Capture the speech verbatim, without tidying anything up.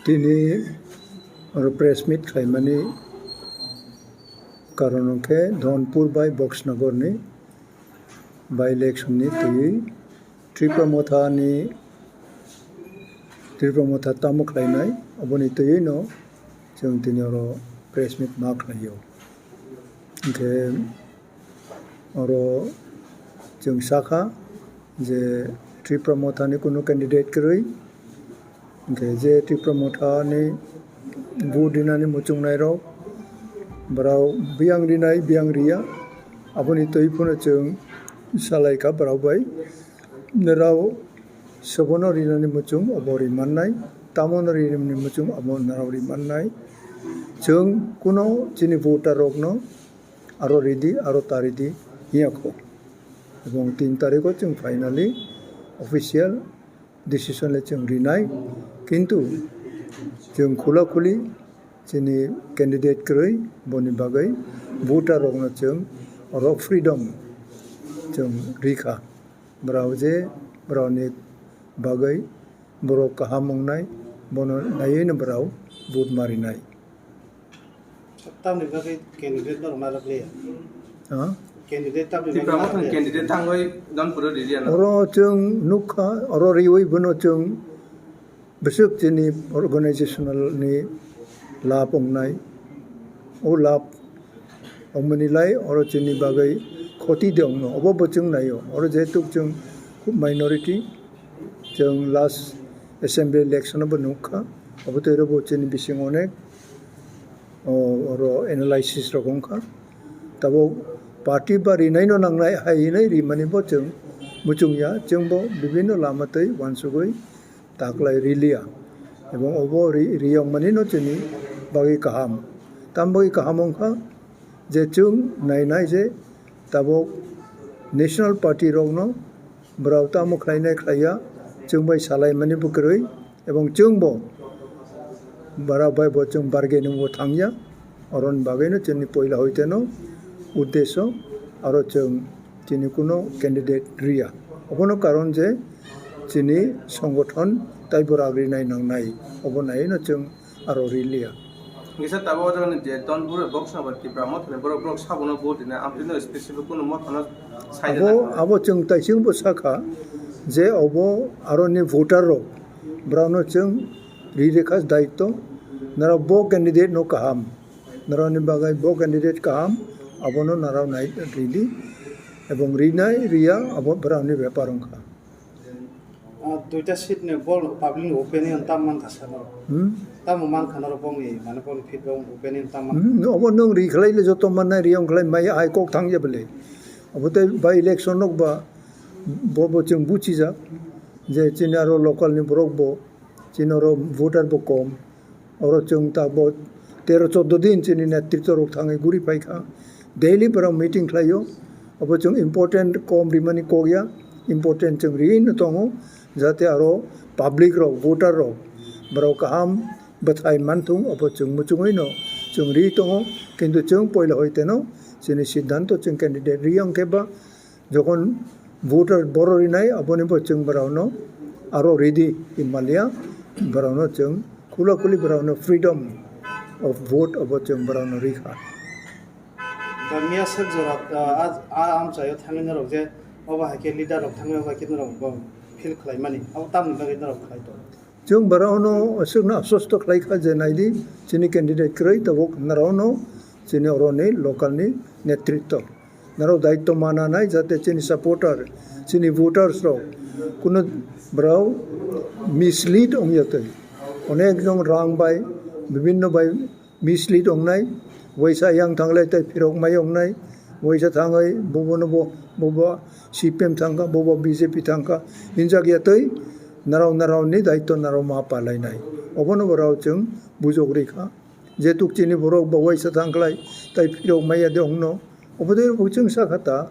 Tini oro press meet khlaimani karon hwnkhe Dhonpur bai Boxnagar ni by election ni twiwi Tipra Motha ni, Tipra Motha tamo khlainai, aboni twiwi no chwng tini oro press meet ma khlaio. Hwnkhe oro chwng sakha je Tipra Motha ni kunu candidate kwrwi, hwnkhe je Tipra Motha ni vote rinani muchungnai rok, borok biyang rinai, biyang riya, aboni twi phano chwng salaikha borok bai. Norok sobono rinani muchung obo ri mannai, tamono rinani muchung obo norok ri mannai. Chwng kuno chini voter rokno aro ridi, aro ta ridi hiya kho. Ebong tin tarikho chwng finally official decision le chwng rinai, kintu chwng khula khuli chini candidate kwrwi, boni bagwi voter rokno chwng oro freedom chwng rikha. Borok je borokni bagwi borok kaham wngnai, bono naiwi no borok vote ma rinai. Tamni bagwi candidate norok ma rwkliya? Ha? Candidate tamni bagwi Tipra ma Motha ni rwkliya? Candidate thangwi Dhonpur o riri ano. Oro chwng nukha, oro riwi bono chwng bwswk chini organizational ni lab wngnai. O lab wngmani lai oro chini bagwi khoti de wngno. Obo bo chwng naio. Oro jehetu chwng khub minority, chwng last assembly election o bo nukha. Obo twi oro bo chini bising onek o, oro analysis rok wngkha. Tabuk party ba rinaino nangnai hai hinwi rimani bo chwng muchungya, chwngbo bibinno lama twi uansugwi taklai riliya. Ebong obo ri-, riyokmanino chini bagwi kaham. Tam bagwi kaham wngkha je chwng nainai je tabuk national party rokno borok tamo khlainai khlaiya, chwng bai salaimani bo kwrwi, ebong chwngbo borok bai bo chwng bargaining o thangya. Oroni bagwino chini poila hoiteno uddesho aro chwng chini kuno candidate riya. Obono karon je chini songothon tei borok rinai nangnai, obo naino chwng aro riliya. Kisa tabuk o jaga ni je Dhonpur Boxnagar Tipra Motha ni borok, borok sabono vote rinai, amtwino specific kuno motha no sai Abo, rwna. Abo chwng taisingbo sakha je obo aroni voter rok, borokno chwng ri rwkha daitto, norok bo candidate no kaham, norokni bagwi bo candidate kaham, abono norok nai ridi, ebong rinai riya abo borokni bepar wngkha. Ah, duita seat ni bol public ni opinion tam man kha sano. Hmm? Tamo man kha norok bongni, mane bongni feedback opinion tam man. Hmm, obo nwng ri khlai le joto mannai ri wng khlai mai hai kok thang ya bele. Obo tei by election nok ba bo bo chwng buchijak je chini aro local ni borok bo chini oro voter bo kom. Oro chwng tabuk tero chordo din chini netrito rok thangwi guri phaikha. Daily borok meeting khlaio. Obo chwng important kom rimani kokya. Important chwng riwi no tongo. Jate aro public rok, voter rok, borok kaham bwthai manthung, obo chwng muchungwi no chwng riwi tongo. Kintu chwng poila hoi teno chini siddhanto chwng candidate riya hwnkhe ba Jokhon voter boro rinai, aboni bo chwng borokno aro ridi hinmaliya, borokno chwng khula khuli borokno freedom of vote abo chwng borokno rikha. Da miya sek jora, ah, ah, ah, amchaio thangwi norok je obo hai khe leader rok thangwi obo hai khe norok bo feel khlaimani, abo tamni bagwi norok khlai tongo? Chwng borokno aswkno aswsto khlaikha je naidi chini candidate kwrwi tabuk norokno chini oroni local ni netrito. Norok daitto mananai jate chini supporter, chini voters rok kuno borok mislead ongya twi. Onek jong rang bai, bibinno bai mislead ongnai, waisa yang thanglai tei phirok mai ongnai, waisa thangwi bobono bo, bobo C P M thangkha, bobo B J P thangkha, hinjak ya twi norok norokni daitto norok ma palainai. Obono borok chwng bujok rikha. Jetuk chini borok bo waisa thangkhlai tei phirok maya de ongno. Obo de bo chwng sakha ta.